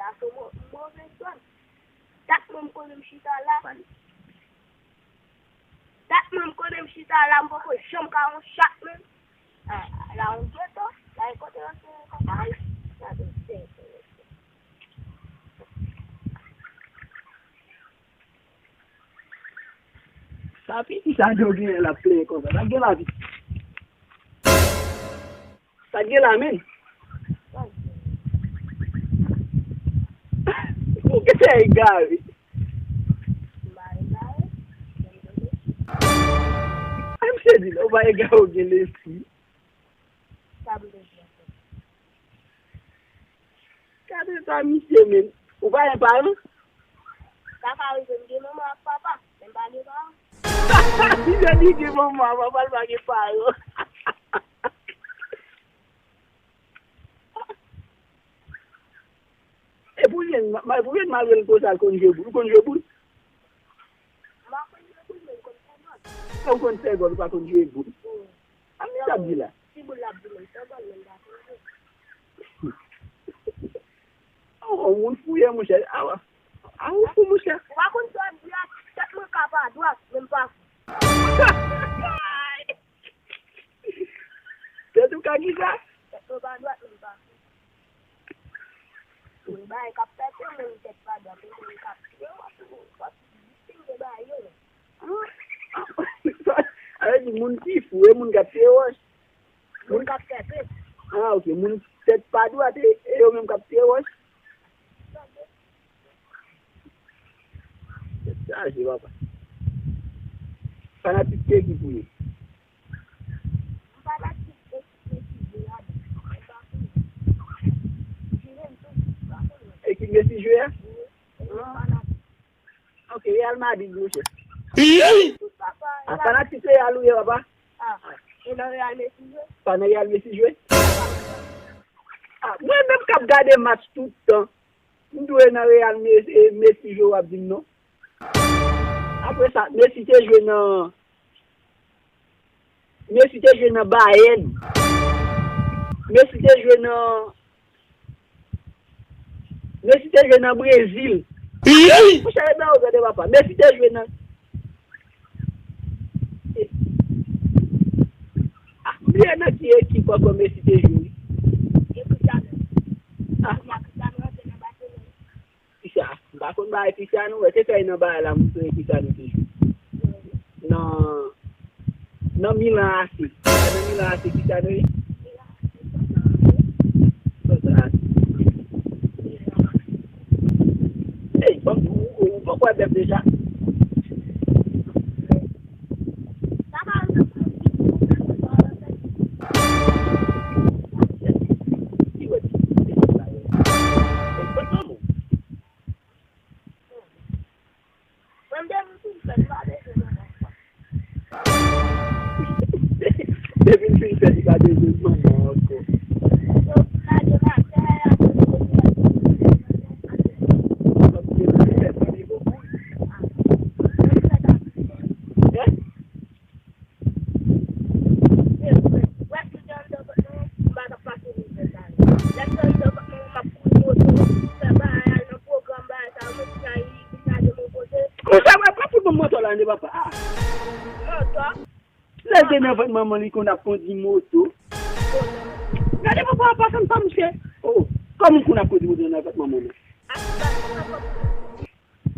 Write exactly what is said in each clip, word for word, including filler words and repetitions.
Sa se mo- move zòn. Dat mwen m konnen m chita la. Dat mwen m konnen m chita la, m poko janm ka yon chat menm. Ah, la yon geto, la e kote yo se konpayi. Sa se sèten. Sa piti sa do genyen l ap plenyen konsa. Sa gen la piti. Sa gen la menm. Ou gen tè egare. Ay, misye di, ou pa egare, ou gen lespri. Gade sa, misye menm. Ou pa gen paran? Sa ka rive m gen manman ak papa, men m pa gen paran. Misye di gen manman ak papa, l pa gen paran. E pou l, ma- pou l malgre l konsa, l konn jwe boul. Ou konn jwe boul? M pa konn jwe boul, men m konn fè gòl. Ou konn fè gòl, ou pa konn jwe boul. Wi. An, misye ap di la. Si boul la ap di mwen fè gòl, men m pa konn jwe. Oh, yon moun fouye, monchè. Awa. A, ou fou, monchè. Ou pa konn sa w ap di a, tèt mwen ka pa dwat, men m pa fou. Tèt ou ka kisa? Tèt mwen pa dwat, men m pa fou. Yon bagay k ap pète, men tèt pa dwat, yon moun k ap tiye, w ap, w ap distinge bagay yo. Sa vle di moun ki fou, e moun k ap tiye wòch. Moun k ap fè pèt. Ah, ok. Moun tèt pa dwat, e, e yo menm k ap tiye wòch. Tèt chaje, papa. Fanatik ki ekip ou ye? M fanatik ekip Messi jwe a, men m pa konnen. Jire m tou, m pa konnen. Ekip Messi jwe a? Wi, e m fanatik. Ok, Real Madrid, monchè. Tout papa, a, Real. Fanatik Real ou ye, papa? Ah, e nan Real Messi jwe? Pa nan Real Messi jwe? Ah, mwen menm k ap gade match tout tan, m tou e nan Real Me- e Messi jwe w ap di m non. Apre sa, Messi te jwe nan, Messi te jwe nan Bayern. Messi te jwe nan, Messi te jwe nan Brezil. Monchè, e byen ou gade papa. Messi te jwe nan, ah, m bliye nan ki ekip ankò Messi te jwe. Ah. Kisa? M pa konn bagay kisa nou wè. Se fè nan bagay la, m sonje kisa nou te jwe. Nan, nan Milan A C. Nan Milan A C, kisa nou ye? Konsa. Ey, bon, ou, ou, ou poko wè bèf deja? Depi l fin fèt, li pa bezwen manman ankò. Konsa, mwen pa fout ban moto la, ande papa. Ah. Lè l te nan vant manman li konn ap kondi moto. Gade papa a pa konn pa misye. Oh, kòman konn ap kondi moto nan vant manman li?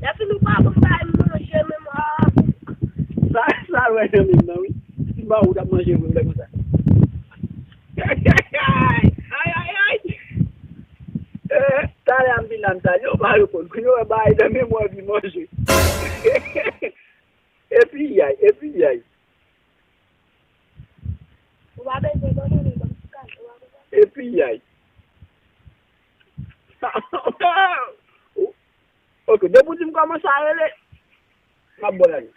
Lè fini pa pou m bay manje menm, ah. Sa, sa lwen nan menm nan, wi. Si m ba ou, w t ap manje vre, m fè konsa. Ay, ay, ay. Eh, talè a m vin la, m salye w, pa reponn. Kounye a w wè bagay nan men mwen, anvi manje. Epi yay, epi yay. Ou pa bezwen donnen li, ban m ti kal, ou pa bezwen. Epi yay. Ok, depi w di m kòman sa rele, m ap ba w lajan.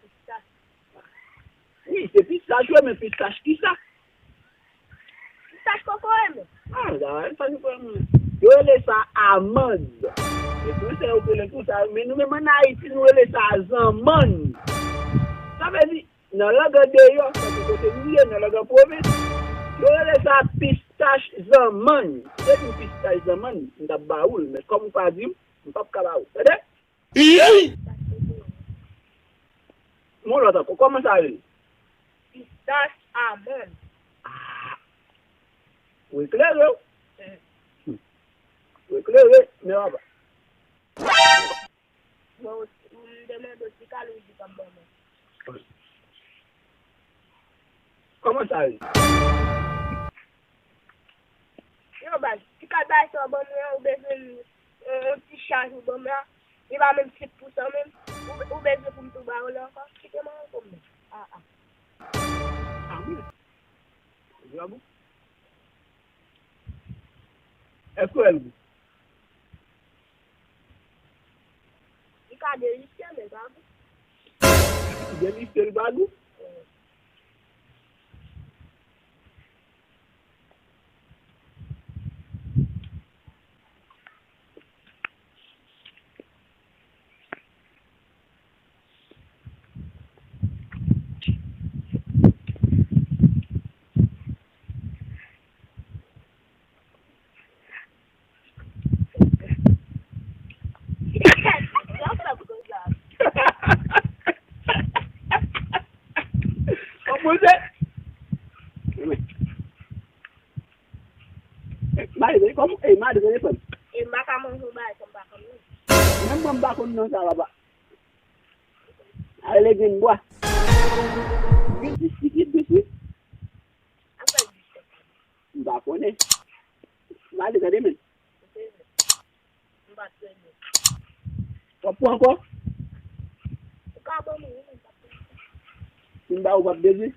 Pistach. Wi, se pistach wi, men pistach kisa? Pistach kokoye menm. Ah, sa va, sa nou fè menm. Yo rele sa amann. E fransè yo rele konsa, men nou menm ann Ayiti, nou rele sa zanmann. Sa vle di, nan lang andeyò, sa se kote nou ye, nan lang an pwovens, yo rele sa pistach. Pistach zanmann. Si w te di m pistach zanmann, m t ap ba ou l, men kòm ou pa di m, m p ap ka ba ou. Tande? Yon lòt ankò, kòman sa rele? Pistach amann. Ah, ou eklere, wi. Hmm. Ou eklere, men papa. Bon, m te mande w ti kado ou di k ap ban mwen. Kòman sa ye? Non, baz, ti kado bagay sa w ban mwen an, ou bezwen yon, yon ti chaj ou ban m la. Li pa menm senk pousan menm. Ou, ou bezwen pou m tou ba ou l ankò? Kite mwen ankò menm. Ah, ah. Ah, wi. Li pa bon? Èske w wè l gou? Li ka delise, men pa gou. Delise, li pa gou? Kòman se? Mari, kòman, ey, mari, tande frè m. E m pa ka manje yon bagay sa m pa konn non. Menm mwen m pa konn non sa, papa. A rele grenn bwa. Gen jis pitit, jis wi. Apre jis konsa. M pa konnen. M ale tande men. M pa trè byen. W ap pran ankò? Ou ka ban mwen, wi, men m pa trè byen. Si m ba ou, w ap bezwen?